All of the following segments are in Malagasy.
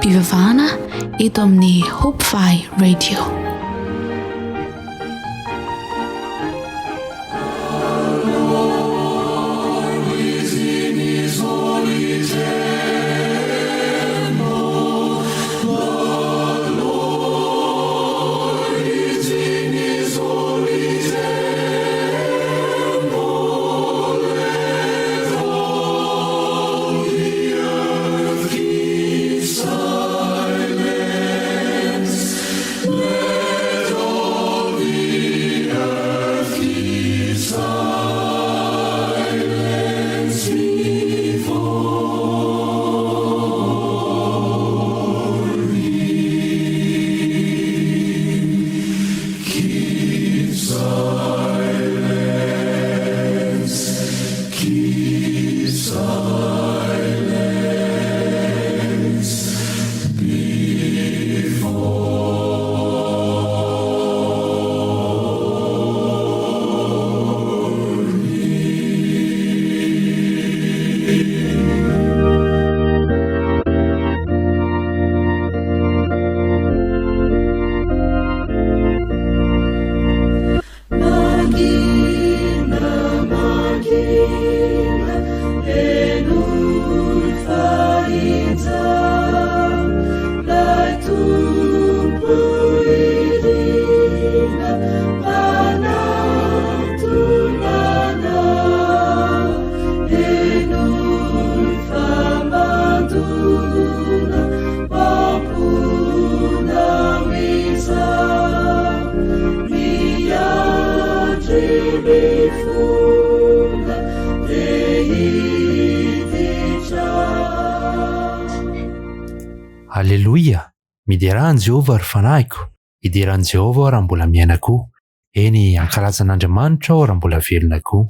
fanompoam-pivavahana eto amin'ny Hope Fi Radio. Aleloia! Miderà an'i Jehovah, ry fanahiko! Hidera an'i Jehovah aho raha mbola miaina koa. Eny, hankalaza an'Andriamanitra aho raha mbola velona koa.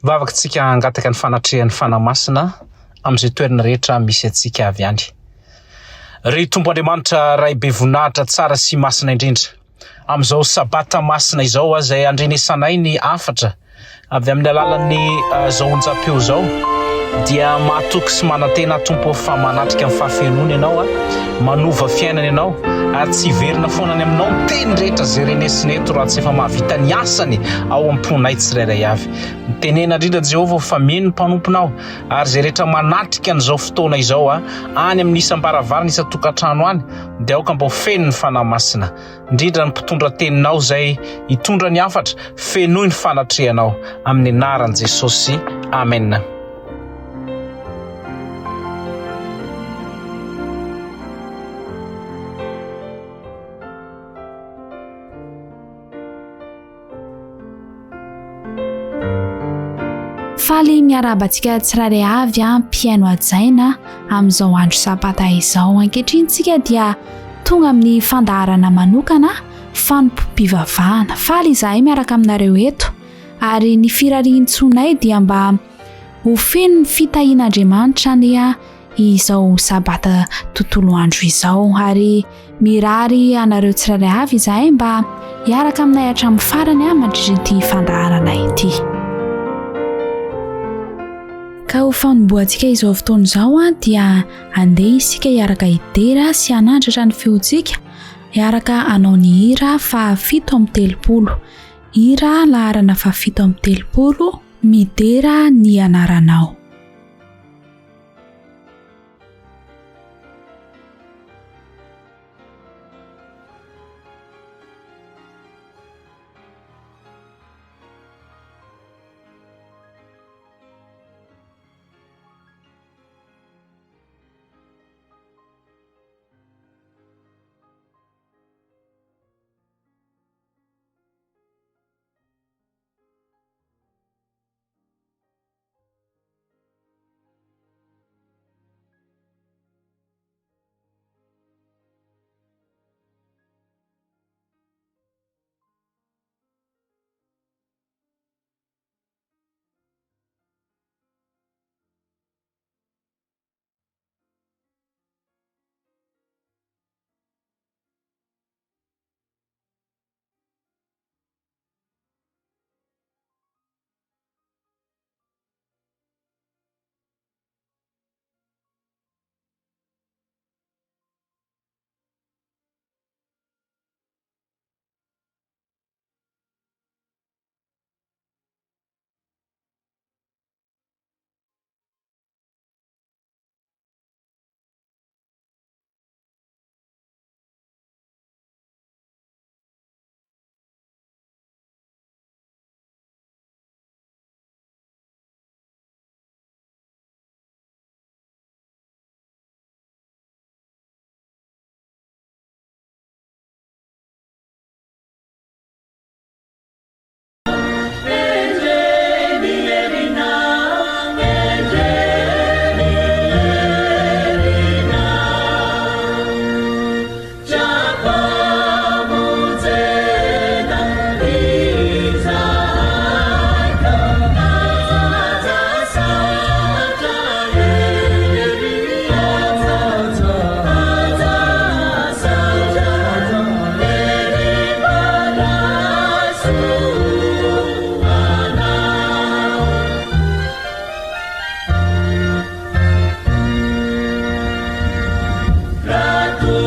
Vavaka tsika hangataka ny fanatrehan'ny Fanahy Masina amin'izay toerana rehetra misy antsika avy any. Ry Tompo Andriamanitra Ray be voninahitra tsara sy masina indrindra, Amin'izao Sabata masina izao izay andrenesanay ny hafatra avy amin'ny alalan'ny izao onjam-peo izao dia mahatoky sy manantena Tompo fa manatrika ny fahafenoana Ianao, manova fiainana Ianao ary tsy hiverina foana any aminao ny teny rehetra izay renesina eto raha tsy efa mahavita ny asany ao am-ponay tsirairay avy. Mitenena indrindra Jehovah fa mino ny mpanomponao ary izay rehetra manatrika an'izao fotoana izao any amin'ny isam-baravarana isan-tokantrano any dia aoka mba ho feno ny Fanahy Masina, indrindra ny mpitondra teninao izay hitondra ny hafatra, fenoy ny fanatrehanao, amin'ny anaran'i Jesosy, Amen. Faly miarahaba antsika tsirairay avy a mpihaino hajaina amin'izao andro sabata izao. Ankehitriny tsika dia tonga amin'ny fandaharana manokana fanompoam-pivavahana. Faly izahay miaraka aminareo eto ary ny firarian-tsoanay dia mba ho feno ny fitahian'Andriamanitra anie izao sabata tontolo andro izao ary mirary anareo tsirairay avy izahay mba hiaraka aminay hatramin'ny farany a mandritra ity fandaharana ity. Ka ho fanombohantsika izao fotoana izao a dia andeha isika hiaraka hidera sy hanandratra ny feontsika hiaraka hanao ny hira faha-37. Hira laharana faha-37 midera ny anaranao.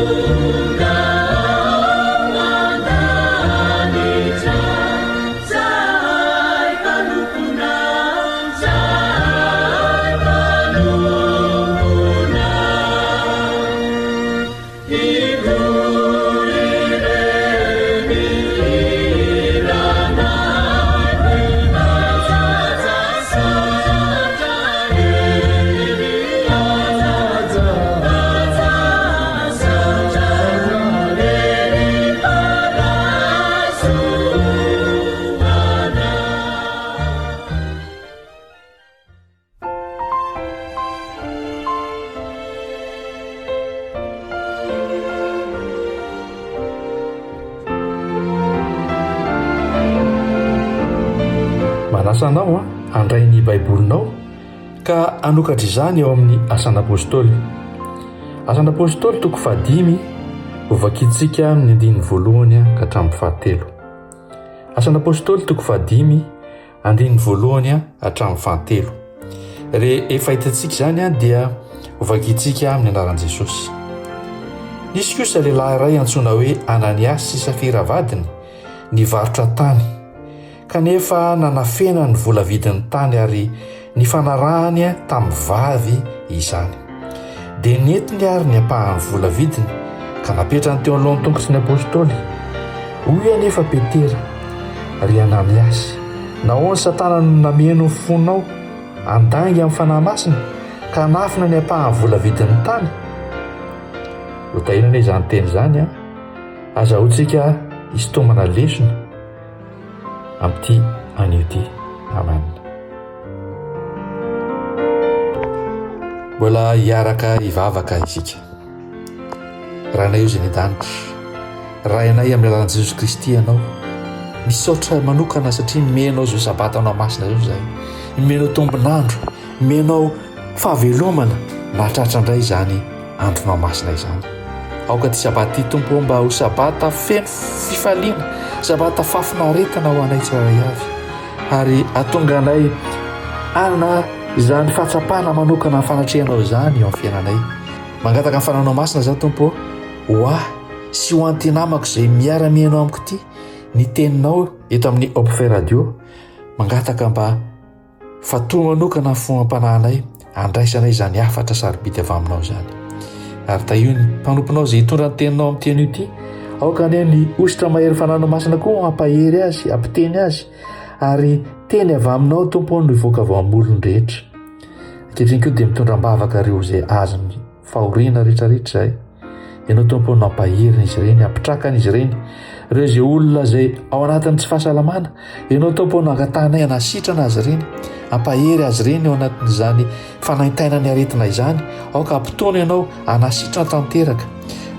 Tonga ao an-danitra, zahay mpanomponao, zahay mpanomponao. Hitory ireny hiranay, Ajaja ery, ajaja, ajaja ery Fanasoana. Manasa anao handray ny Baibolinao ka hanokatra izany ao amin'ny Asan'ny Apôstôly. Asan'ny Apôstôly toko fahadimy, hovakintsika amin'ny andininy voalohany ka hatramin'ny fahatelo. Asan'ny Apôstôly toko fahadimy, Andininy voalohany hatramin'ny fahatelo. Rehefa hitantsika izany dia hovakintsika amin'ny anaran'i Jesosy. Nisy kosa lehilahy iray antsoina hoe Ananiasy sy Safira vadiny nivarotra tany, kanefa nanafena ny vola vidin'ny tany ary nifanarahany tamin'ny vavy izany. Dia nentiny àry ny ampahan'ny vola vidiny ka napetrany teo anoloan'ny tongotry ny apostoly. Hoy anefa Petera, Ry Ananiasy, nahoana Satana no nameno ny fonao handainga amin'ny Fanahy Masina ka hanafina ny ampahan'ny vola vidin'ny tany? Hotahina anie izany teny izany an! Azahoantsika hisintomana lesona amin'ity anio ity. Amen. Mbola hiaraka hivavaka isika. Rainay eo izay any an-danitra, Rainay amin'ny alalan'i Jesosy Kristy Ianao. Misaotra manokana satria nomenao izao sabatanao masina izao izahay. Nomenao tombon'andro, nomenao fahavelomana nahatratra indray izany andronao masina izany. Aoka ity sabata ity Tompo mba ho sabata feno fifaliana, sabata fahafinaretana ho anay tsirairay avy. Ary hahatonga anay hanana izany fahatsapana manokana ny fanatrehanao izany eo amin'ny fiainanay. Mangataka ny fananao masina izaho Tompo ho ahy sy ho an'ity namako izay miara-mihaino amiko ity ny teninao eto amin'ny Hopfe Radio. Mangataka mba fatoa manokana ny foham-panahinay handraisanay izany hafatra sarobidy avy aminao izany. Ary tahio ny mpanomponao izay hitondra ny teninao amin'ity anio ity. Aoka anie ny hosotra mahery fananao masina koa hampahery azy, hampiteny azy, ary teny avy aminao Tompo no hivoaka avy ao amin'ny molony rehetra. Ankehitriny koa dia mitondra am-bavaka ireo izay azon'ny fahoriana rehetrarehetra izay. Ianao Tompo no hampaherina izy ireny, hampitraka an'izy ireny. Ireo izay olona izay ao anatin'ny tsy fahasalamana, Ianao Tompo no angatahanay hanasitrana azy ireny, hampahery azy ireny ao anatin'izany fanaintainan'ny aretina izany. Aoka hampitony Ianao hanasitrana tanteraka.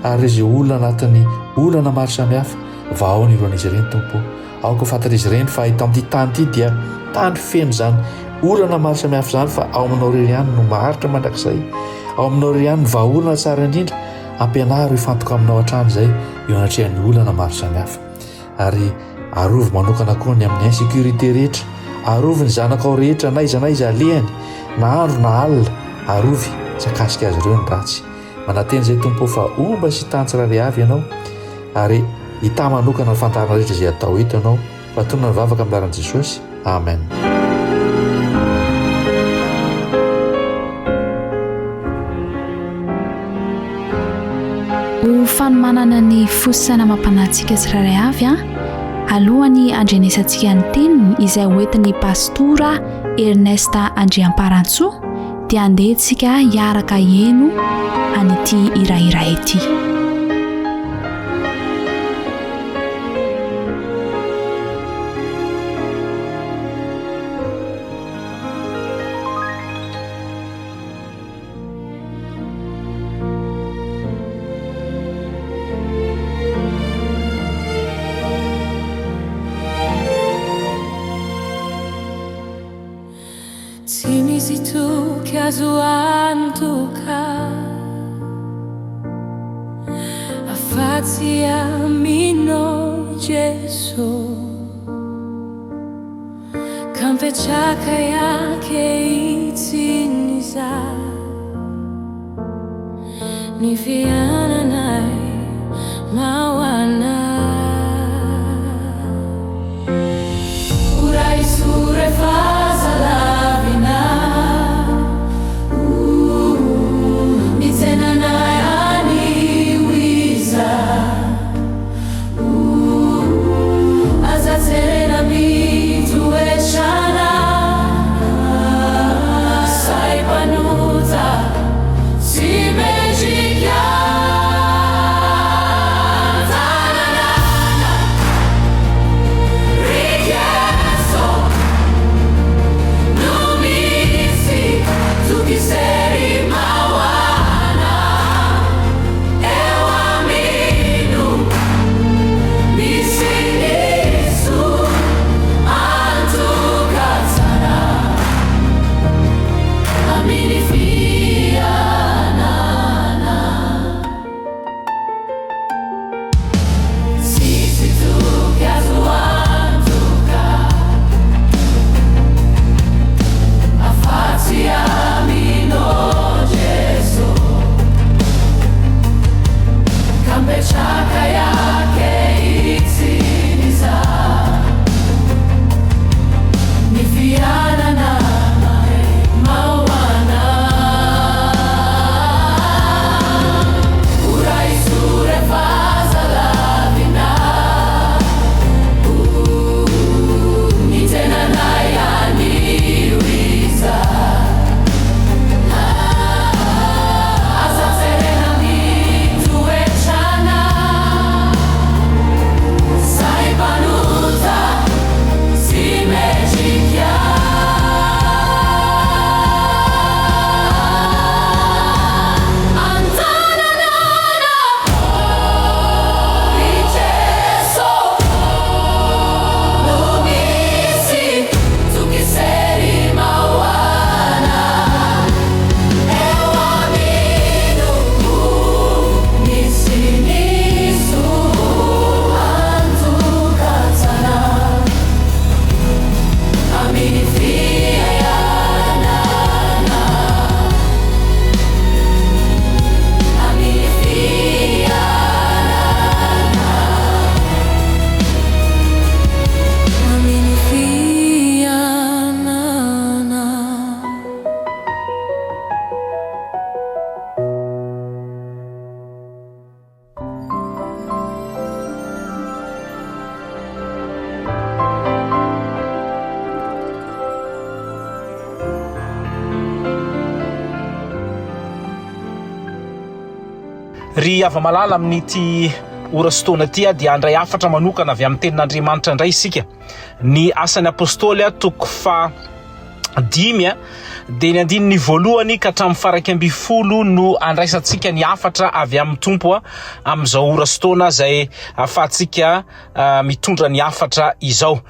Ary ireo izay olona anatin'ny olana maro samihafa, vahao ny olan'izy ireny Tompo. Aoka ho fantatr'izy ireny fa eto amin'ity tany ity dia tany feno izany olana maro samihafa izany fa ao aminao irery ihany no maharitra mandrakizay. Ao aminao irery ihany ny vahaolana tsara indrindra. Ampianaro hifantoka aminao hatrany izay eo anatrehan'ny olana maro samihafa. Ary arovy manokana koa ny amin'ny insécurité rehetra. Arovy ny zanakao rehetra na aiza na aiza alehany, na andro na alina. Arovy tsy hakasika azy ireo ny ratsy. Manantena izay Tompo fa homba sy tany tsirairay avy Ianao ary hitahy manokana ny fandaharana rehetra izay atao eto Ianao fa tonona ny vavaka amin'ny anaran'i Jesosy. Amen. Ho fanomanana ny fo sy saina amam-panahintsika tsirairay avy, alohan'ny handrenesantsika ny teniny izay hoentin'ny Pastora Ernest Andriamparantsoa, dia andeha tsika hiaraka heno an'ity hira iray ity. Tsy misy toky azo antoka afa-tsy aminao Jeso Ka mipetraka ankehitriny izaho Ny fiainanay. Ry hava-malala amin'ity ora sy taona ity dia handray hafatra manokana avy amin'ny tenin'Andriamanitra indray isika. Ny asan'ny apostoly toko faha dimy dia ny andininy voalohany ka hatramin'ny faraika ambin'ny folo no andraisantsika ny hafatra avy amin'ny Tompo amin'izao ora sy taona izay ahafahantsika mitondra ny hafatra izao.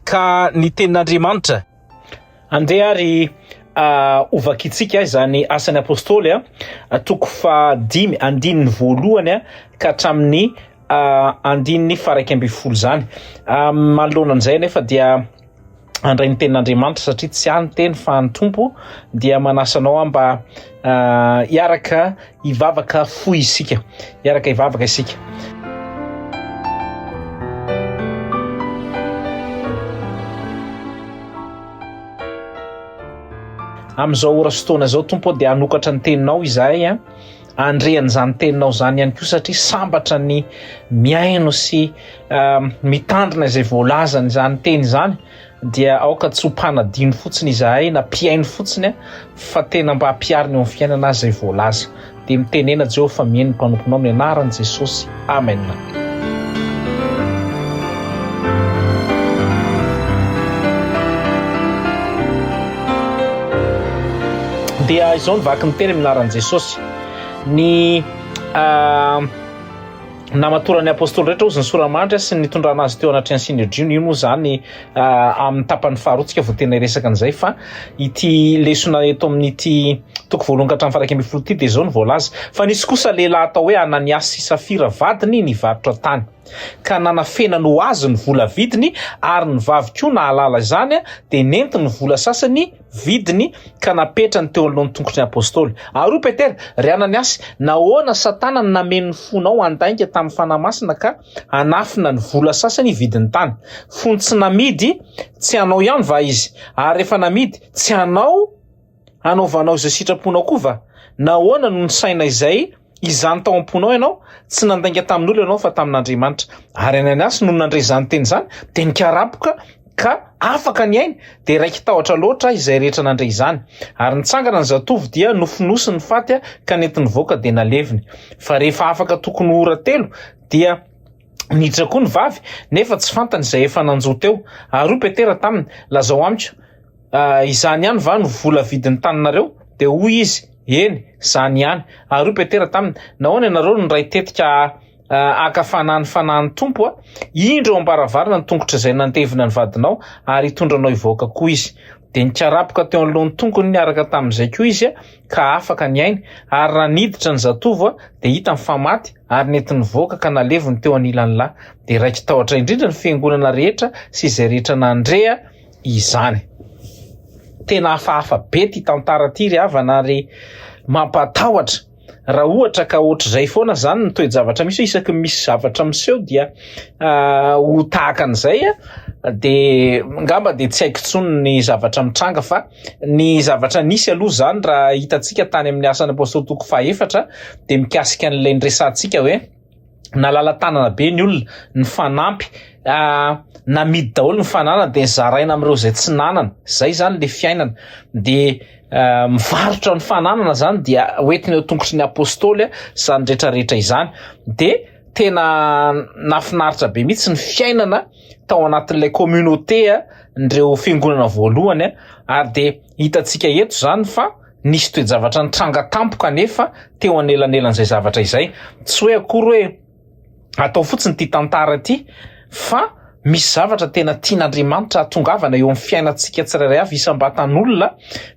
Ka ny tenin'Andriamanitra Andeha ary hovakintsika izany Asan'ny Apostoly toko fahadimy andininy voalohany ka hatramin'ny andininy faha-11 izany. Manoloana an'izay anefa dia handray ny tenin'Andriamanitra satria tsy ahy ny teny fa ny Tompo dia manasa anao aho mba hiaraka hivavaka fohy isika. Hiaraka hivavaka isika. Amin'izao ora sy fotoana izao Tompo dia hanokatra ny teninao izahay a handre an'izany teninao izany ihany koa satria sambatra ny mihaino sy mitandrina izay voalazan'izany teny izany dia aoka tsy ho mpanadino fotsiny izahay na mpihaino fotsiny fa tena mba ampiharina eo amin'ny fiainana izay voalaza. Dia mitenena Jehovah fa mihaino ny mpanomponao amin'ny anaran'i Jesosy. Amen. Dia izao ny vaky ny teny amin'ny anaran'i Jesosy. Ny uh, Namatoran'ny apostoly rehetra hozy ny sora-mandry sy ny nitondrana azy teo anatrehan'ny Synedriona. Io moa izany amin'ny tapany faharoa tsika vao tena hiresaka an'izay fa ity lesona eto amin'ity toko voalohany ka hatramin'ny faha-11 ity dia izao no voalaza fa nisy kosa lehilahy atao hoe Ananiasy sy Safira vadiny nivarotra tany ka nanafenany ho azy ny vola vidiny ary ny vavy koa nahalala izany dia nentiny ny vola sasany vidiny ka napetrany teo anoloan'ny tongotry ny apostoly. Ary hoy Petera, Ry Ananiasy, nahoana Satana no nameno ny fonao handainga tamin'ny Fanahy Masina ka hanafina ny vola sasany hividy ny tany? Fony tsy namidy, tsy anao ihany va izy? Ary rehefa namidy, tsy anao hanaovanao izay sitraponao koa va? Nahoana no nisaina izay izany tao am-ponao ianao? Tsy nandainga tamin'olona ianao fa tamin'Andriamanitra. Ary Ananiasy nony nandre izany teny izany, dia nikarapoka ka afaka ny ainy, dia raiki-tahotra loatra izay rehetra nandre izany. Ary nitsangana ny zatovo dia nofonosiny ny faty ka nentiny nivoaka dia naleviny. Fa rehefa afaka tokony ho ora telo, dia niditra koa ny vavy, nefa tsy fantany izay efa nanjo teo. Ary hoy Petera taminy, Lazao amiko, izany ihany va no vola vidin'ny taninareo? Dia hoy izy, Eny, izany ihany. Ary hoy Petera taminy, Nahoana ianareo no niray tetika haka fanahy ny fanahin'ny Tompo? Indro eo am-baravarana ny tongotr'izay nandevina ny vadinao, ary hitondra anao hivoaka koa izy. Dia nikarapoka teo anoloan'ny tongony niaraka tamin'izay koa izy, ka afaka ny ainy. Ary raha niditra ny zatovo, dia hitany fa maty, ary nentiny nivoaka ka naleviny teo anilan'ny lahy. Dia raiki-tahotra indrindra ny fiangonana rehetra sy izay rehetra nandre izany. Tena hafahafa be ity tantara ity ry havana ary mampatahotra. Raha ohatra ka ohatr'izay foana izany ny toe-javatra misy hoe isaky ny misy zavatra miseho dia ho tahaka an'izay dia ngamba dia tsy haiko intsony ny zavatra mitranga fa ny zavatra nisy aloha izany raha hitantsika tany amin'ny asan'ny apostoly toko fahaefatra dia mikasika an'ilay niresahantsika hoe nalala-tanana be ny olona, nifanampy, namidy daholo ny fananana dia zaraina amin'ireo izay tsy nanana, izay izany le fiainana, dia mivarotra ny fananana izany dia hoentina eo tongotry ny apostoly izany rehetra rehetra izany, dia tena nahafinaritra be mihitsy ny fiainana tao anatin'ilay communauté n'ireo fiangonana voalohany ary dia hitantsika eto izany fa Nisy toe-javatra nitranga tampoka anefa teo anelanelan'izay zavatra izay. Tsy hoe akory hoe atao fotsiny ity tantara ity fa misy zavatra tena tian'Andriamanitra hahatongavana eo amin'ny fiainantsika tsirairay avy isam-batan'olona,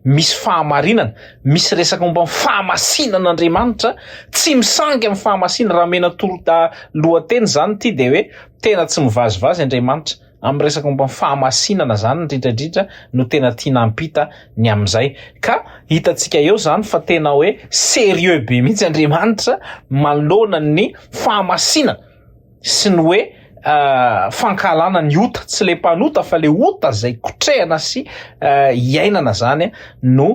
misy fahamarinana, misy resaka momba ny fahamasinan'Andriamanitra, tsy misangy amin'ny fahamasinana, raha omena toro- lohateny izany ity dia hoe tena tsy mivazivazy Andriamanitra. Amin'ny resaka momba ny fahamasinana izany indrindra indrindra no tena tiana hampita ny amin'izay. Ka hitantsika eo izany fa tena hoe sérieux be mihitsy Andriamanitra manoloana ny fahamasinana sy ny hoe fankahalana ny ota. Tsy ilay mpanota fa ilay ota izay kotrehana sy iainana izany no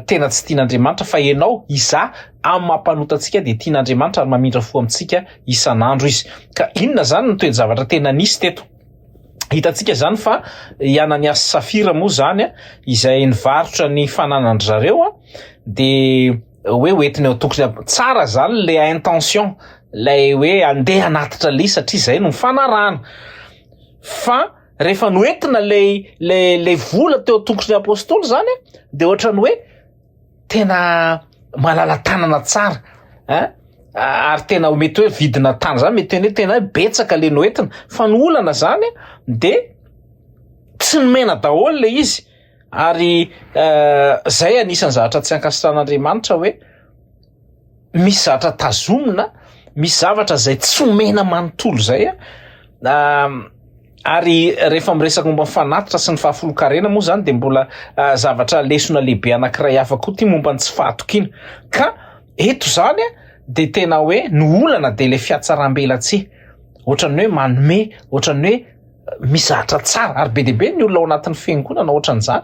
tena tsy tian'Andriamanitra fa ianao, izaho, amin'ny maha mpanota antsika dia tian'Andriamanitra ary mamindra fo amintsika isan'andro izy. Ka inona izany ny toe-javatra tena nisy teto? Hitantsika izany fa i Ananiasy sy Safira moa izany izay nivarotra ny fananan-dry zareo dia. hoe hoentina eo an-tokony tsara zany le intention lay hoe andeha hanatitra le izy satria zay no nifanarahana fa rehefa noentina lay lay lay vola teo an-tongotry ny apostoly zany a de ohatran'ny hoe tena malala-tanana tsara ein ary tena mety hoe vidina tany zany mety hoe tena hoe betsaka le noentina fa ny olana zany de tsy nomena daholo le izy Ary zay anisan'ny zavatra tsy ankasitrahan'Andriamanitra hoe misy zavatra tazomina, misy zavatra zay tsy omena manontolo zay a, ary rehefa miresaka momba ny fanatitra sy ny fahafolonkarena moa zany de mbola zavatra lesona lehibe anankiray hafa koa ty momba ny tsy fahatokiana, ka eto zany a de tena hoe ny olana de le fihatsaram-belatsihy, ohatran'ny hoe manome, ohatran'ny hoe misy zavatra tsara ary be dia be ny olona ao anatin'ny fiangonana ohatran'izany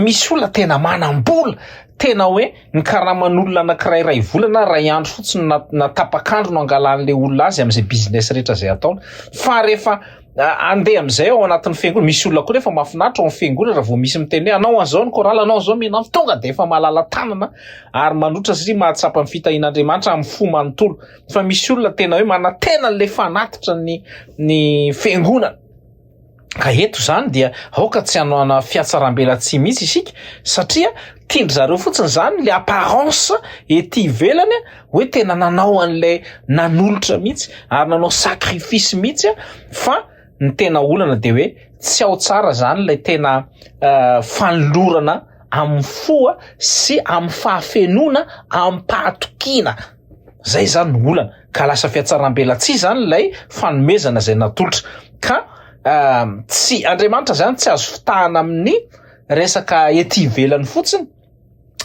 misy olona tena manam-bola tena hoe ny karaman'olona anankiray iray volana iray andro fotsiny na na tapak'andro no angalan'ilay olona azy amin'izay business rehetra izay ataony fa rehefa andeha amin'izay ao anatin'ny fiangonana misy olona koa nefa mahafinaritra ao amin'ny fiangonana raha vao misy miteny hoe anao an'izao ny chorale anao an'izao mianao tonga dia efa malala tanana ary manotra satria mahatsapa ny fitahian'Andriamanitra amin'ny fo manontolo fa misy olona tena hoe manantena an'ilay fanatitra ny ny fiangonana ka eto izany dia aoka tsy hanohana fihatsaram-belatsihy mihitsy isika satria tian-dry zareo fotsiny izany le apparence ety ivelany hoe tena nanao an'ilay nanolotra mihitsy ary nanao sacrifice mihitsy fa ny tena olana dia hoe tsy ao tsara izany ilay tena fanolorana amin'ny fo sy amin'ny fahafenoana amim-pahatokiana. Zay zany no olana, ka lasa fihatsaram-belatsihy zany ilay fanomezana izay natolotra. Ka tsy Andriamanitra zany tsy azo fitahana amin'ny resaka ety ivelany fotsiny,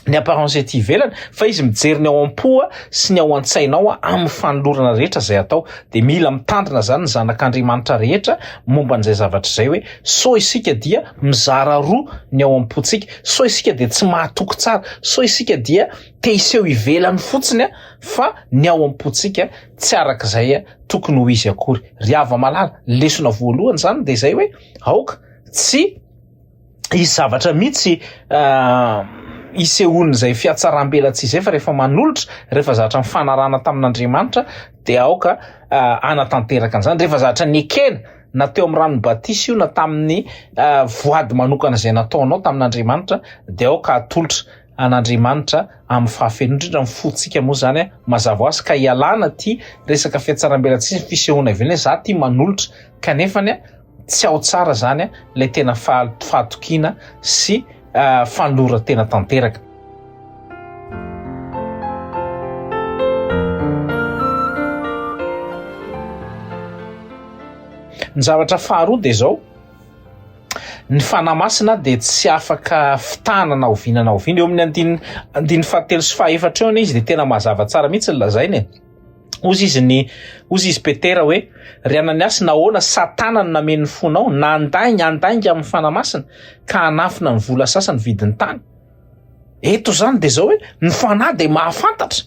ny apparence ety ivelany, fa izy mijery ny ao am-po sy ny ao an-tsainao amin'ny fanolorana rehetra izay atao. Dia mila mitandrina zany ny zanak'Andriamanitra rehetra momba an'izay zavatra izay hoe sao isika dia mizara roa ny ao am-pontsika, sao isika dia tsy mahatoky tsara, sao isika dia te hiseho ivelany fotsiny fa ny ao am-pontsika tsy araka izay tokony ho izy akory. Ry hava-malala, ny lesona voalohany izany dia izay hoe aoka tsy hisy zavatra mihitsy hisehoan'izay fihatsaram-belatsihy izay fa rehefa manolotra, rehefa zatra nifanarahana tamin'Andriamanitra dia aoka hanatanteraka an'izany. Rehefa zatra nekena na teo amin'ny ranon'ny batisa io na tamin'ny voady manokana izay nataonao tamin'Andriamanitra dia aoka hatolotra an'Andriamanitra amin'ny fahafenoana, indrindra ny fontsika moa izany mazava ho azy ka ialana ity resaka fihatsarambelatsihy sy ny fisehoana ivelany hoe za ty manolotra kanefany tsy ao tsara izany ilay tena fahatokiana sy fanoloran-tena tanteraka. Ny zavatra faharoa dia izao, Ny Fanahy Masina dia tsy afaka fitahana na oviana na oviana. Eo amin'ny andininy andininy fahatelo sy fahaefatra eo anie izy dia tena mazava tsara mihitsy ny lazainy e. Hozy izy ny hozy izy Petera hoe, Ry Ananiasy, nahoana Satana no nameno ny fonao nandainga handainga amin'ny Fanahy Masina ka hanafina ny vola sasany vidin'ny tany? Eto izany dia izao hoe ny Fanahy dia mahafantatra.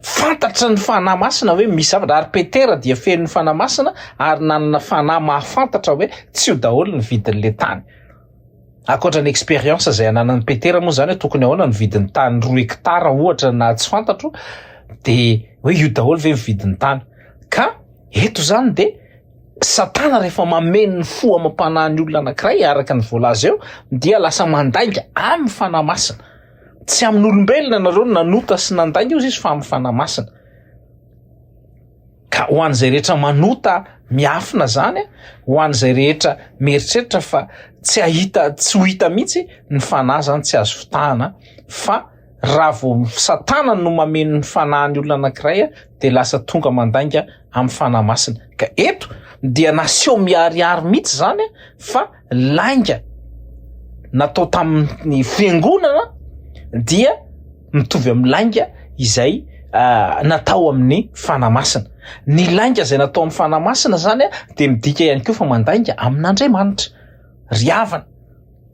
Fantatry ny Fanahy Masina hoe misy zavatra, ary Petera dia feno ny Fanahy Masina ary nanana fanahy mahafantatra hoe tsy io daholo ny vidin'ilay tany. Ankoatra ny expérience izay ananan'i Petera moa izany hoe tokony ahoana ny vidin'ny tany roa hectare ohatra na tsy fantatro dia hoe io daholo ve ny vidin'ny tany. Ka eto izany dia Satana rehefa mameno ny fo amam-panahin'ny olona anankiray araka ny voalaza eo dia lasa mandainga amin'ny Fanahy Masina. Tsy amin'olombelona ianareo no nanota sy nandainga hozy izy fa amin'ny Fanahy Masina. Ka ho an'izay rehetra manota miafina zany, ho an'izay rehetra mieritreritra fa tsy hahita, tsy ho hita mihitsy, ny fanahy zany tsy azo fitahana fa raha vao satana no mameno ny fanahin'ny olona anankiray dia lasa tonga mandainga amin'ny Fanahy Masina. Ka eto dia naseho miharihary mihitsy zany fa lainga natao tamin'ny fiangonana dia mitovy amin'ny lainga izay natao amin'ny Fanahy Masina. Ny lainga izay natao amin'ny Fanahy Masina zany dia midika ihany koa fa mandainga amin'Andriamanitra. Ry havana,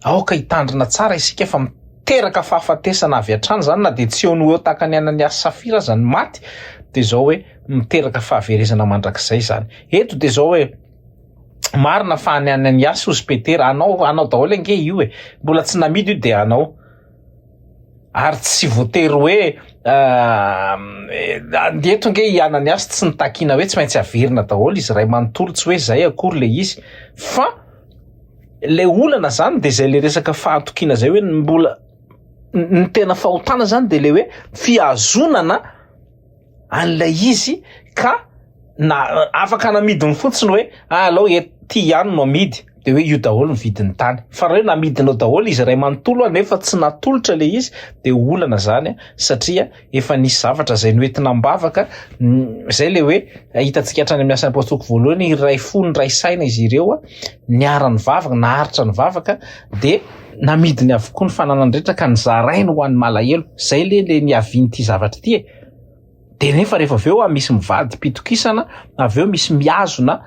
aoka hitandrina tsara isika fa miteraka fahafatesana avy hatrany izany na dia tsy eo no eo tahaka ny Ananiasy Safira aza ny maty dia izao hoe miteraka fahaverezana mandrakizay izany. Eto dia izao hoe marina fa any Ananiasy hozy Petera, anao, anao daholo ange io e, mbola tsy namidy io dia anao. Ary tsy voatery hoe eto ange i Ananiasy tsy nitakiana hoe tsy maintsy averina daholo izy iray manontolo, tsy hoe izay akory ilay izy fa ilay olana zany de izay le resaka fahatokiana izay hoe mbola ny tena fahotana zany de le hoe fihazonana an'ilay izy ka na afaka namidiny fotsiny hoe ah alao ety ihany no amidy de hoe io daholo ny vidin'ny tany fa raha hoe namidinao daholo izy iray manontolo nefa tsy natolotra le izy de olana zany satria efa nisy zavatra izay noentina am-bavaka zay le hoe hitantsika hatrany amin'ny asan'ny apôstôly voalohany iray fo niray saina izy ireo niara-nivavaka naharitra nivavaka de namidiny avokoa ny fananany rehetra ka nizarainy ho an'ny malahelo zay le le niavian'ity zavatra ity e de nefa rehefa avy eo a misy mivadi-pitokisana avy eo misy mihazona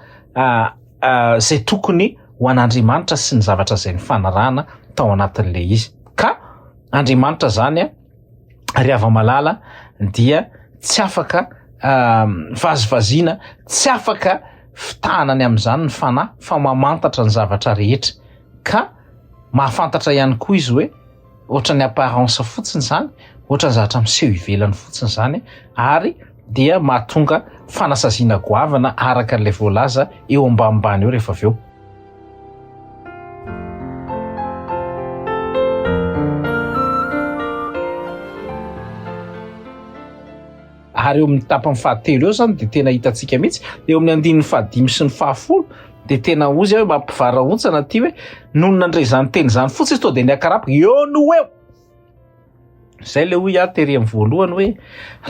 zay tokony ho an'Andriamanitra sy ny zavatra izay nifanarahana tao anatin'le izy ka Andriamanitra zany a ry hava-malala dia tsy afaka vazivaziana, tsy afaka fitahana ny amin'izany ny fanahy fa mamantatra ny zavatra rehetra ka mahafantatra ihany koa izy hoe ohatran'ny apparence fotsiny izany, ohatran'ny zavatra miseho ivelany fotsiny izany ary dia mahatonga fanasaziana goavana araka an'ilay voalaza eo ambanimbany eo rehefa avy eo. Ary eo amin'ny tapany fahatelo eo izany dia tena hitantsika mihitsy, eo amin'ny andininy fahadimy sy ny fahafolo dia tena hozy aho hoe mampivarahontsana ity hoe nony nandre izany teny izany fotsiny izy tonga dia niakarapaka eo no eo. Zay le hoy aho tery amin'ny voalohany hoe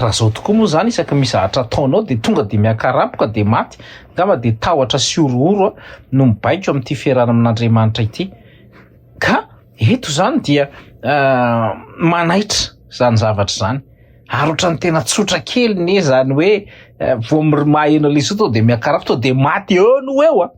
raha zao tokoa moa zany isaky ny misy zavatra ataonao dia tonga dia miakarapoka dia maty, angamba dia tahotra sy horohoro no mibaiko amin'ity fiarahana amin'Andriamanitra ity. Ka eto zany dia manaitra zany zavatra zany. Ary ohatran'ny tena tsotra kely ne zany hoe vao maheno an'ilay izy tonga dia miakarapoka tonga dia maty eo no eo a.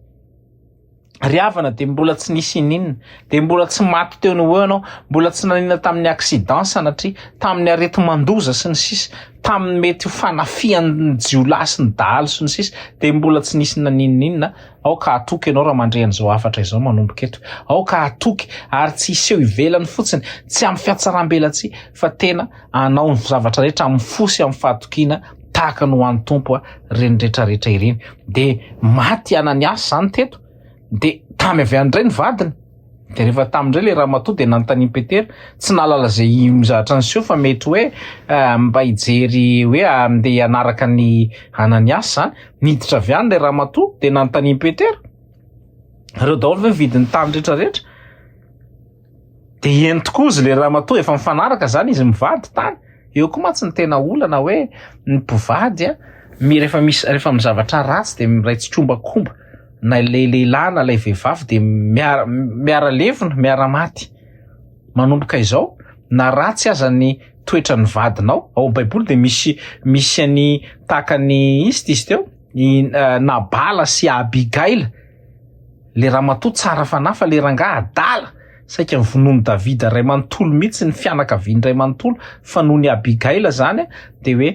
Ry havana dia mbola tsy nisy ininona, dia mbola tsy maty teo no ho eo ianao, mbola tsy nanina tamin'ny accident sanatria, tamin'ny areti-mandoza sy ny sisa, tamin'ny mety ho fanafihan'ny jiolahy sy ny dahalo sy ny sisa, dia mbola tsy nisy naninoninona, aoka hatoky ianao raha mandre an'izao hafatra izao manomboka eto, aoka hatoky ary tsy hiseho ivelany fotsiny, tsy amin'ny fihatsaram-belatsihy fa tena hanao ny zavatra rehetra amin'ny fo sy amin'ny fahatokiana tahaka ny ho an'ny Tompo ireny rehetrarehetra ireny. Dia maty Ananiasy izany teto, dia tamy avy any indray ny vadiny. Dia rehefa tamy indray ilay ramatoa dia nanontanian'i Petera, tsy nahalala izay zavatra niseho fa mety hoe eh, mba hijery hoe ah, andeha hanaraka ny Ananiasy izany. Niditra avy any ilay ramatoa dia nanontanian'i Petera, ireo daholo ve ny vidin'ny tany rehetrarehetra? Dia eny tokoa izy le ramatoa efa mifanaraka zany izy mivady tany. Eo koa mantsy ny tena olana hoe ny mpivady a, mi- rehefa misy rehefa amin'ny zavatra ratsy dia miray tsikombakomba na ilay lehilahy na ilay vehivavy dia miara miara-levona, miara-maty. Manomboka izao na ratsy aza ny toetran'ny vadinao, ao amin'ny baiboly dia misy misy an'i tahaka ny izy ty izy teo, i Nabala sy Abigaila. Le ramatoa tsara fanahy fa le rangahy adala! Saika novonoin'i Davida iray manontolo mihitsy ny fianakaviany iray manontolo fa noho ny Abigaila zany dia hoe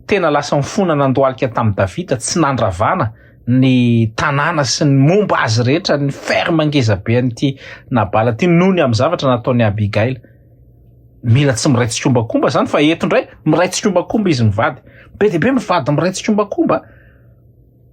tena lasa nifona nandohalika tamin'i Davida tsy nandravana ny tanàna sy ny momba azy rehetra ny ferme ngeza be an'ity Nabala ity noho ny amin'ny zavatra nataon'i Abigaila. Mila tsy miray tsikombakomba zany fa eto indray miray tsikombakomba izy mivady. Be dia be mivady miray tsikombakomba.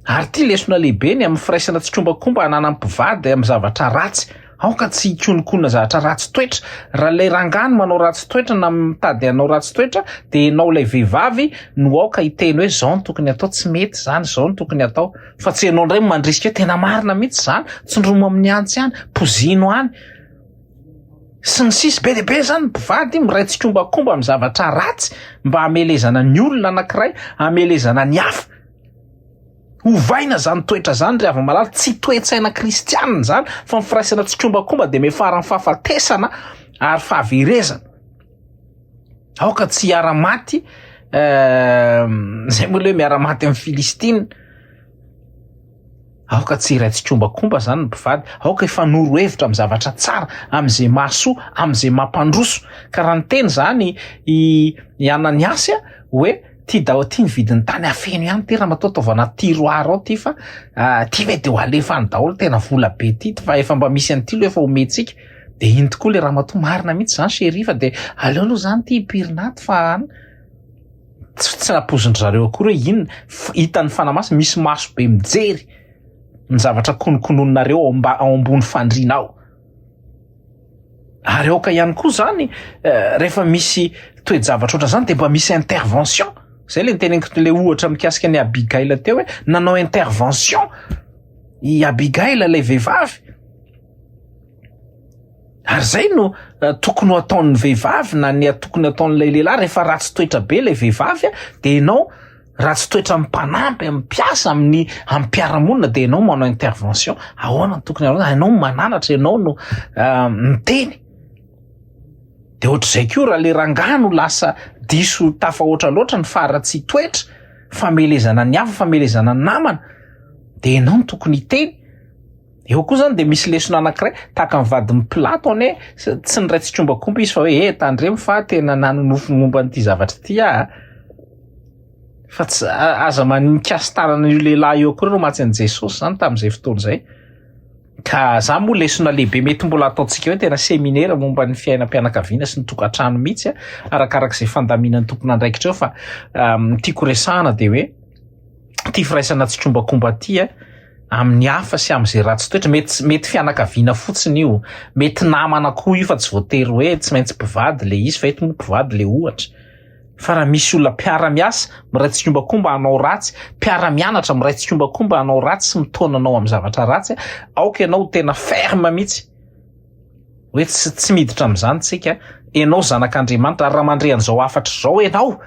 Ary ity lesona lehibe ny amin'ny firaisana tsikombakomba ananan'ny mpivady amin'ny zavatra ratsy. Aoka tsy hikononkonona zavatra ratsy toetra. Raha ilay rangahy no manao ratsy toetra na mitady hanao ratsy toetra dia ianao ilay vehivavy no aoka hiteny hoe izao no tokony hatao, tsy mety izany, izao no tokony hatao. Fa tsy ianao indray no mandrisika hoe tena marina mihitsy izany, tsindromo amin'ny antsy any, pozino any. Sy ny sisa Be dia be izany ny mpivady miray tsikombakomba amin'ny zavatra ratsy mba hamelezana ny olona anankiray, hamelezana ny hafa. Ovaina izany toetra izany ry hava-malala, tsy toe-tsaina kristianina izany fa ny firaisana tsikombakomba dia miafara amin'ny fahafatesana ary fahaverezana. Aoka tsy hiara-maty, eh, izay moa ilay hoe miara-maty amin'ny Filistina. Aoka tsy hiray tsikombakomba izany ny mpivady, aoka hifanoro hevitra amin'ny zavatra tsara, amin'izay mahasoa, amin'izay mampandroso. Ka raha niteny izany i i Ananiasy hoe ty daholo ty ny vidin'ny tany afeno ihany ty ramatoa ataovy anaty tiroir ao ty fa ty ve de ho alefa any daholo tena vola be ty fa efa mba misy an'ity aloha efa omentsika. De iny tokoa le ramatoa marina mihitsy zany chérie fa de aleo aloha zany ty hipirina ato fa an. Tsy tsy nampoizin-dry zareo akory hoe inona, hitan'ny Fanahy Masina, misy maso be mijery ny zavatra konokononinareo ao amba- ao ambony fandriana ao. Ary aoka ihany koa zany rehefa misy toe-javatra ohatran'izany de mba misy intervention, zay le niteneniko le ohatra mikasika an'i Abigail teo hoe nanao intervention i Abigail ilay vehivavy, ary zay no tokony ho ataon'ny vehivavy na ny tokony ataon'ilay lehilahy rehefa ratsy toetra be ilay vehivavy a, de ianao ratsy toetra amin'ny mpanampy, amin'ny mpiasa, amin'ny amin'ny mpiara-monina de ianao manao intervention, ahoana no tokony hanao, ianao no mananatra, ianao no miteny, de ohatr'izay koa raha le rangahy no lasa diso tafahoatra loatra ny faharatsian-toetra, famelezana ny hafa, famelezana ny namana, de ianao no tokony hiteny. Eo koa zany de misy lesona anankiray, tahaka ny vadin'i Pilato anie, tsy niray tsikombakomba izy fa hoe eh tandremo fa tena nanonofy momba an'ity zavatra ity aho a. Fa tsy aza mikasi-tanana io lehilahy io akory ianao mantsy an'i Jesosy zany tamin'izay fotoana izay. Ka za moa lesona lehibe mety mbola ataontsika hoe tena seminera momba ny fiainam-pianakaviana sy ny tokantrano mihitsy a, arakarak'izay fandaminan'ny tompon'andraikitra eo fa ny tiako resahana de hoe ity firaisana tsikombakomba ity a, amin'ny hafa sy amin'izay ratsy toetra, mety mety fianakaviana fotsiny io, mety namana koa io fa tsy voatery hoe tsy maintsy mpivady le izy fa eto moa mpivady le ohatra. Fa raha misy olona mpiara-miasa miray tsikombakomba hanao ratsy, mpiara-mianatra miray tsikombakomba hanao ratsy sy mitaona anao amin'ny zavatra ratsy, aoka ianao ho tena ferme mihitsy hoe tsy tsy miditra amin'izany tsika, ianao zanak'Andriamanitra ary raha mandre an'izao hafatra izao ianao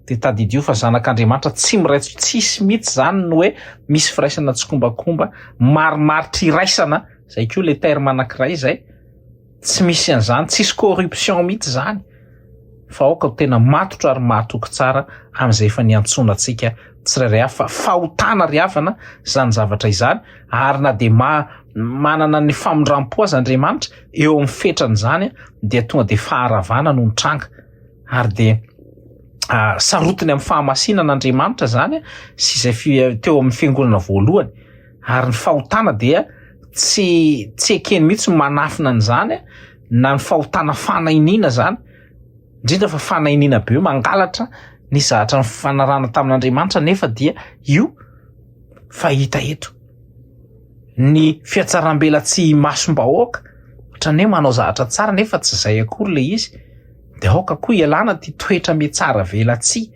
dia tadidio fa zanak'Andriamanitra tsy miray tsisy mihitsy izany ny hoe misy firaisana tsikombakomba marimaritra iraisana, izay koa le terme anankiray izay, tsy misy an'izany, tsisy corruption mihitsy izany fa aoka ho tena matotra ary mahatoky tsara amin'izay efa niantsoana antsika tsirairay avy fa fahotana ry havana izany zavatra izany ary na dia ma manana ny famindram-po aza Andriamanitra eo amin'ny fetran'izany dia tonga dia faharavana no mitranga. ary dia sarotiny amin'ny fahamasinana Andriamanitra izany sy izay teo amin'ny fiangonana voalohany ary ny fahotana dia tsy tsy ekeny mihitsy ny manafina an'izany na ny fahotana fanahiniana izany indrindra fa fanahiniana be io mangalatra ny zahatra ny fanarahana tamin'Andriamanitra nefa dia io fahita eto ny fiatsarambelatsihy imasom-bahoaka ohatran'ny hoe manao zavatra tsara nefa tsy izay akory ilay izy dia aoka koa ialana ity toetra mihatsara velatsihy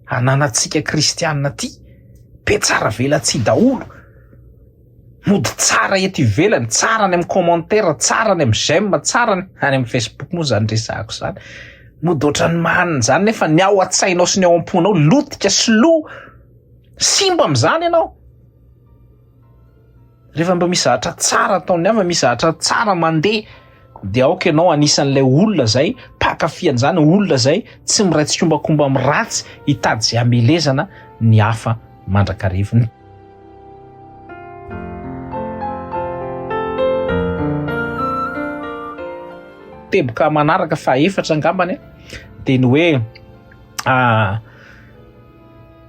ananantsika kristianina ity, be tsara velatsihy daholo, mody tsara eto ivelany, tsara any amin'ny commentaire, tsara any amin'ny j'aime, tsara any any amin'ny facebook moa izany resahako izany, mody ohatran'ny manina izany nefa ny ao an-tsainao sy ny ao am-ponao lotika sy lo, simba amin'izany ianao. Rehefa mba misy zavatra tsara ataon'ny hafa, misy zavatra tsara mandeha dia aoka ianao anisan'ilay olona izay mpankafy an'izany, olona izay tsy miray tsikombakomba amin'ny ratsy hitady izay hamelezana ny hafa mandrakariva. Teboka manaraka fahaefatra angambany dia ny hoe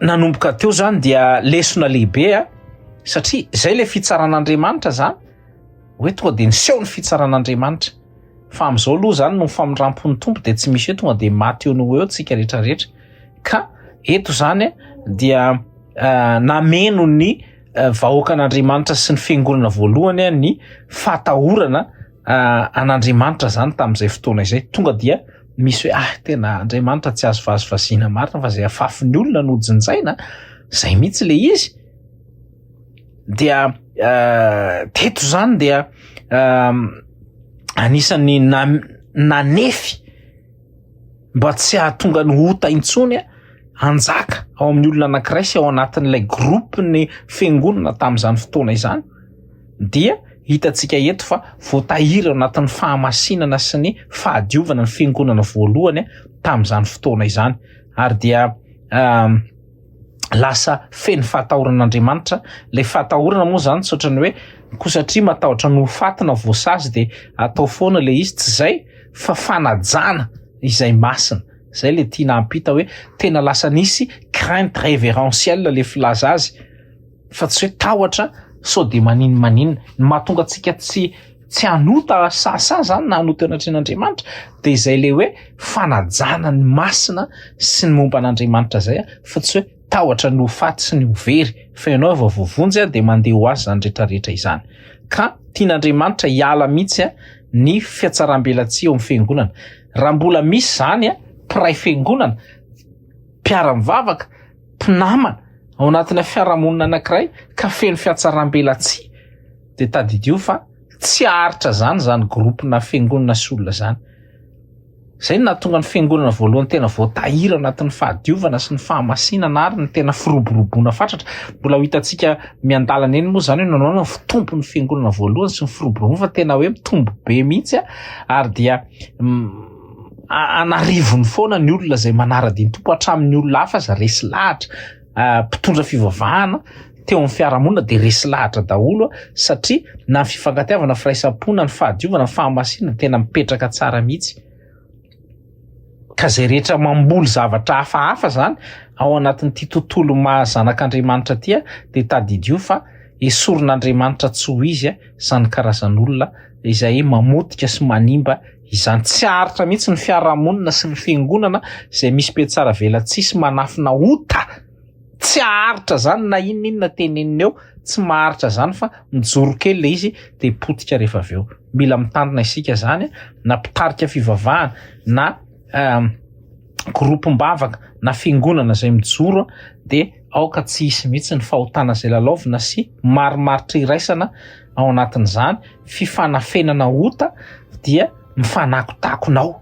nanomboka teo zany dia lesona lehibe a satria zay le fitsaran'Andriamanitra zany hoe tonga de niseho ny fitsaran'Andriamanitra fa am'izao aloha zany no famindrampon'ny Tompo de tsy misy hoe tonga de maty eo no ho eo tsika rehetrarehetra ka eto zany dia nameno ny vahoakan'Andriamanitra sy ny fiangonana voalohany ny fahatahorana an'Andriamanitra zany tamin'izay fotoana izay tonga dia misy hoe ah tena Andriamanitra tsy azo vazivaziana marina fa izay afafin'ny olona no jinjaina zay mihitsy le izy dia teto zany dia anisan'ny nanefy mba tsy hahatonga ny ota intsony hanjaka ao amin'ny olona anankiray sy ao anatin'ilay groupe ny fiangonana tamin'izany fotoana izany dia hitantsika eto fa voatahiry ao anatin'ny fahamasinana sy ny fahadiovana ny fiangonana voalohany tamin'izany fotoana izany ary dia lasa feno fahatahoran'Andriamanitra. Ilay fahatahorana moa izany tsy ohatran'ny hoe koa satria matahotra ny ho faty na voasazy dia atao foana ilay izy, tsy izay fa fanajana izay masina. Izay ilay tiana hampita hoe tena lasa nisy crainte révérentielle ilay filaza azy fa tsy hoe tahotra sao dia maninona maninona. Ny mahatonga antsika tsy. tsy hanota sahasaha zany na hanota eo anatrehan'Andriamanitra dia izay le hoe fanajana ny masina sy ny momba an'Andriamanitra zay fa tsy hoe tahotra ny ho faty sy ny ho very fa ianao efa voavonjy dia mandeha ho azy izany rehetrarehetra izany. Ka tian'Andriamanitra hiala mihitsy ny fihatsaram-belatsihy eo amin'ny fiangonana. Raha mbola misy izany mpiray fiangonana, mpiara-mivavaka, mpinamana ao anatina fiarahamonina anankiray ka feno fihatsaram-belatsihy dia tadidio fa tsy haharitra izany izany groupe-na fiangonana sy olona izany. Izay no nahatonga ny fiangonana voalohany tena voatahiry ao anatin'ny fahadiovana sy ny fahamasinana ary ny tena firoboroboana fatratra. Mbola ho hitantsika miandalana eny moa izany hoe nahoana ny fitompon'ny fiangonana voalohany sy ny firoboroboana fa tena hoe mitombo be mihitsy ary dia an'arivony foana ny olona izay manara-dia ny Tompo hatramin'ny olona hafa aza resy lahatra. Mpitondra fivavahana teo amin'ny fiarahamonina dia resy lahatra daholo satria na ny fifankatiavana, firaisam-po, na ny fahadiovana, ny fahamasinana tena mipetraka tsara mihitsy. Ka izay rehetra mamboly zavatra hafahafa zany ao anatin'ity tontolo maha zanak'Andriamanitra ity dia tadidio fa esorin'Andriamanitra tsy ho izy izany karazan'olona izay mamotika sy manimba izany. Tsy haharitra mihitsy ny fiarahamonina sy ny fiangonana izay misy mpiatsara velatsihy sy manafina ota. Tsy haharitra izany na inona inona tenenina eo, tsy maharitra izany fa mijoro kely ilay izy dia potika rehefa avy eo. Mila mitandrina isika izany na mpitarika fivavahana na gropim-bavaka na fiangonana izay mijoro dia aoka tsy hisy mihitsy ny fahotana izay lalaovina sy marimaritra iraisana ao anatin'izany fifanafenana ota dia mifanakotakona ao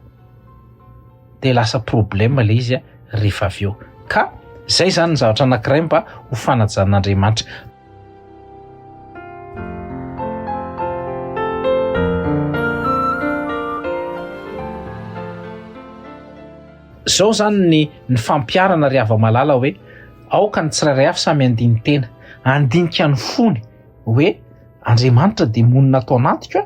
dia lasa problème ilay izy rehefa avy eo ka izay izany ny zavatra anankiray mba ho fanajan'Andriamanitra. Zao zany ny ny fampiharana ry hava-malala hoe aoka ny tsirairay avy samy handini-tena, handinika ny fony hoe Andriamanitra dia monina ato anatiko,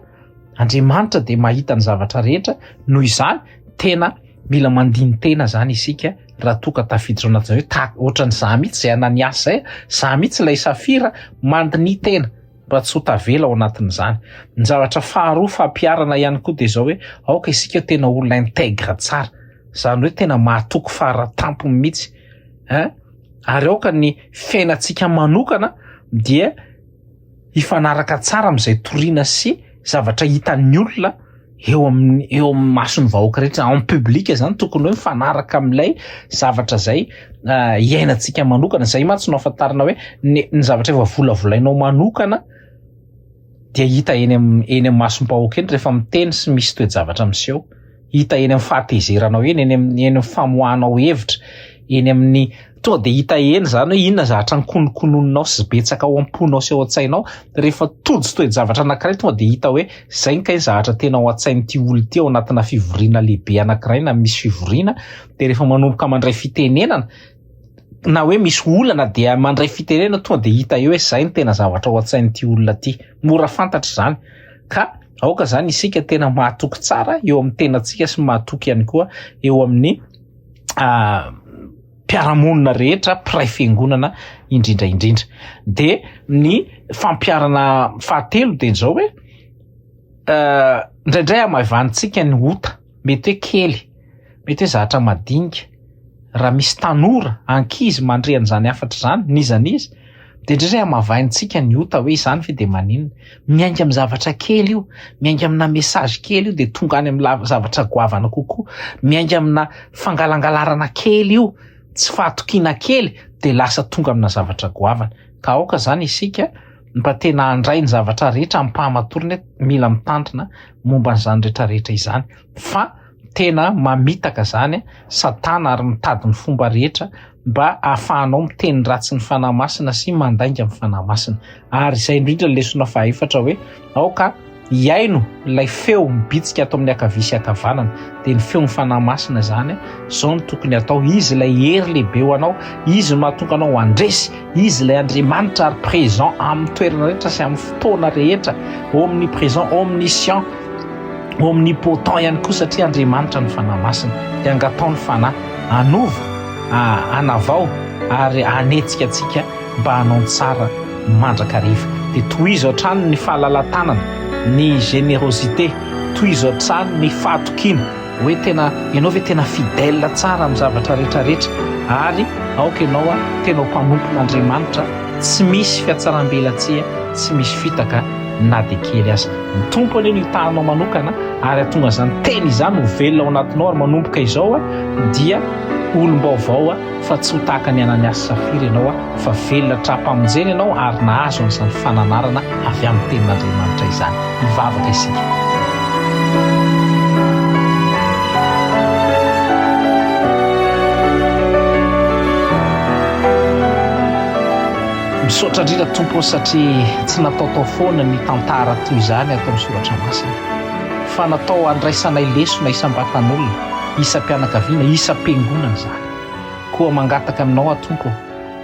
Andriamanitra dia mahita ny zavatra rehetra, noho izany tena mila mandini-tena zany isika raha toa ka tafiditra ao anatin'izay hoe tahaka ohatran'ny za mihitsy izay Ananiasy izay, za mihitsy ilay Safira, mandini-tena mba tsy ho tavela ao anatin'izany. Ny zavatra faharoa fampiharana ihany koa dia izao hoe aoka isika tena olona intègre tsara, izany hoe tena mahatoky fara tampony mihitsy hein, ary aoka ny fiainantsika manokana dia hifanaraka tsara amin'izay toriana sy zavatra hitan'ny olona eo amin'ny eo amin'ny mason'ny vahoaka rehetra en public zany tokony hoe mifanaraka amin'ilay zavatra zay ah, iainantsika manokana zay mantsy no ahafantarana hoe ny ny zavatra efa volavolainao manokana dia hita eny amin'ny eny amin'ny masom-bahoaka eny rehefa miteny sy misy toe-javatra miseho. Hita eny amin'ny fahatezeranao eny, eny amin'ny eny amin'ny famoahanao hevitra, eny amin'ny tonga dia hita eny izany hoe inona zavatra nikonokononinao sy betsaka ao am-ponao sy ao an-tsainao. Rehefa tojo toe-javatra anankiray tonga dia hita hoe izay ny kay zavatra tena ao an-tsain'ity olona ity ao anatina fivoriana lehibe anankiray na misy fivoriana dia rehefa manomboka mandray fitenenana na hoe misy olana dia mandray fitenenana tonga dia hita eo hoe izay no tena zavatra ao an-tsain'ity olona ity. Mora fantatra izany. Ka aoka izany isika tena mahatoky tsara eo amin'ny tenantsika sy mahatoky ihany koa eo amin'ny ah, mpiara-monina rehetra, mpiray fiangonana indrindra indrindra. Dia ny fampiharana fahatelo dia izao hoe eh, indraindray hamaivanintsika ny ota, mety hoe kely, mety hoe zavatra madinika, raha misy tanora, ankizy mandre an'izany hafatra izany, n'iza n'iza, dia indraindray hamavaintsika ny ota hoe izany ve dia maninona. Miainga amin'ny zavatra kely io, miainga amina message kely io dia tonga any amin'ny zavatra goavana kokoa, miainga amina fangalangalarana kely io, tsy fahatokiana kely dia lasa tonga amina zavatra goavana. Ka aoka izany isika mba tena handray ny zavatra rehetra amim-pahamatorana hoe mila mitandrina momba an'izany rehetra rehetra izany fa Tena mamitaka zany satana ary mitady ny fomba rehetra mba ahafahanao miteny ratsy ny Fanahy Masina sy mandainga amin'ny Fanahy Masina. Ary izay indrindra ny lesona fahaefatra hoe aoka hihaino ilay feo mibitsika ato amin'ny ankavia sy ankavanana, dia ny feon'ny Fanahy Masina izany, izao no tokony hatao, Izy ilay hery lehibe ho anao, Izy no mahatonga anao handresy, Izy ilay Andriamanitra ary présent amin'ny toerana rehetra sy amin'ny fotoana rehetra, omniprésent, omniscient. Omnipotent ihany koa satria Andriamanitra no Fanahy Masina. Dia angatao ny Fanahy hanova, hanavao ary hanetsika antsika mba hanao ny tsara mandrakariva. Dia tohizo hatrany ny fahalalahan-tanana. ny générosité, tohizo hatrany ny fahatokiana hoe tena ianao ve tena fidèle tsara amin'ny zavatra rehetra rehetra ary aoka ianao tena ho mpanompon'Andriamanitra tsy misy fihatsaram-belatsihy, tsy misy fitaka na dia kely aza. Ny Tompo anie no hitahanao manokana ary hahatonga izany teny izany ho velona ao anatinao ary manomboka izao dia olom-baovao fa tsy ho tahaka ny Ananiasy sy Safira ianao fa velona hatraha-pamonjena ianao ary nahazo an'izany fananarana avy amin'ny tenin'Andriamanitra izany. Hivavaka isika. Misaotra indrindra Tompo ô satria tsy nataotao foana ny tantara toy izany ato amin'ny soratra masina fa natao handraisanay lesona isam-batan'olona, isam-pianakaviana, isam-piangonana izany. Koa mangataka aminao aho Tompo ô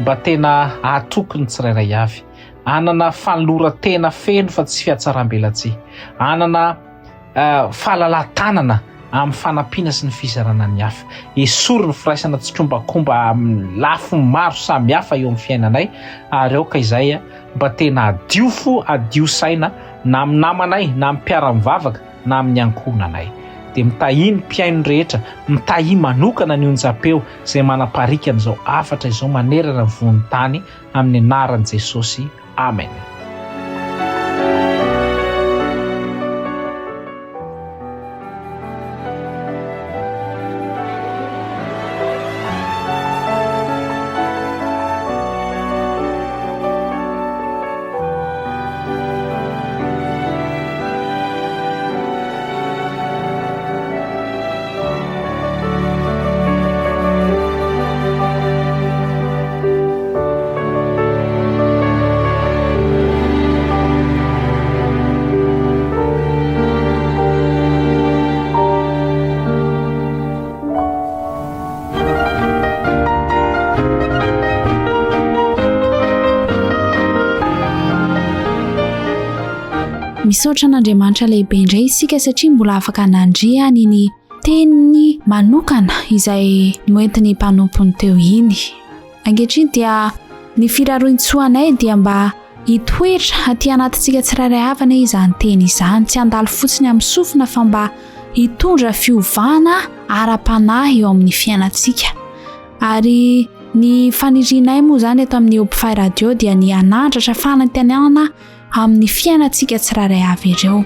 mba tena hahatoky ny tsirairay avy, hanana fanoloran-tena feno fa tsy fihatsaram-belatsihy, hanana fahalalahan-tanana amin'ny fanampiana sy ny fizarana ny hafa. Esory ny firaisana tsikombakomba amin'ny lafiny maro samihafa eo amin'ny fiainanay ary aoka izay mba tena hadio fo, hadio saina na amin'ny namanay, na amin'ny mpiara-mivavaka, na amin'ny ankohonanay. Dia mitahia ny mpihaino rehetra, mitahia manokana ny onjam-peo izay manapariaka an'izao hafatra izao manerana ny vohon'ny tany amin'ny anaran'i Jesosy. Amen. Misaotra an'Andriamanitra lehibe indray isika satria mbola afaka nandre an'iny teniny manokana izay noentin'ny mpanompony teo iny. Ankehitriny dia ny firarointsoanay dia mba hitoetra aty anatintsika tsirairay avy anie izany teny izany, tsy handalo fotsiny amin'ny sofina fa mba hitondra fiovana ara-panahy eo amin'ny fiainantsika. Ary ny fanirianay moa izany eto amin'ny Hopfy Radio dia ny hanandratra fanantenana amin'ny fiainantsika tsirairay avy ireo.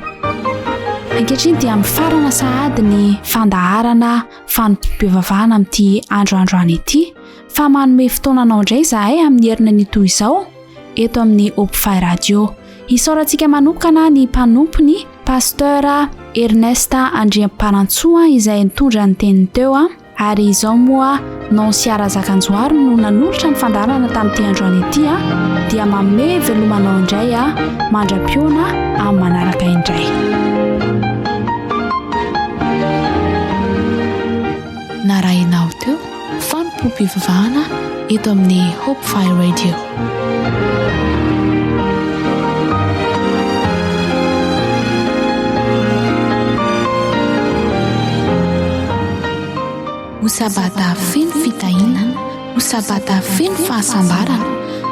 Ankehitriny dia mifarana sahady ny fandaharana fanompoam-pivavahana amin'ity andro androany ity fa manome fotoana anao indray izahay amin'ny herinanio toy izao eto amin'ny Hopfy Radio. Isaorantsika manokana ny mpanompony Pasteur Ernest Andriampanantsoa izay nitondra ny teniny teo. Ary izao moa Noncia Razakanjohary no nanolotra ny fandaharana tamin'ity androany ity a, dia manome veloma anao indray a, mandra-pihaona amin'ny manaraka indray. Narahinao teo fanompoam-pivavahana eto amin'ny Hope Fire Radio. Ho sabata feno fitahiana, ho sabata feno fahasambarana,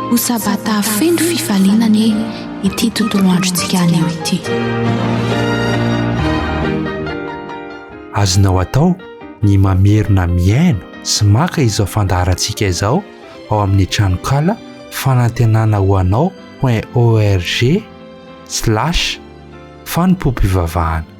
ho sabata feno fifaliana anie ity tontolo androntsika anio ity. Azonao atao ny mamerina mihaino sy maka izao fandaharantsika izao ao amin'ny tranonkala fanantenana ho anao point org slash fanompoam-pivavahana.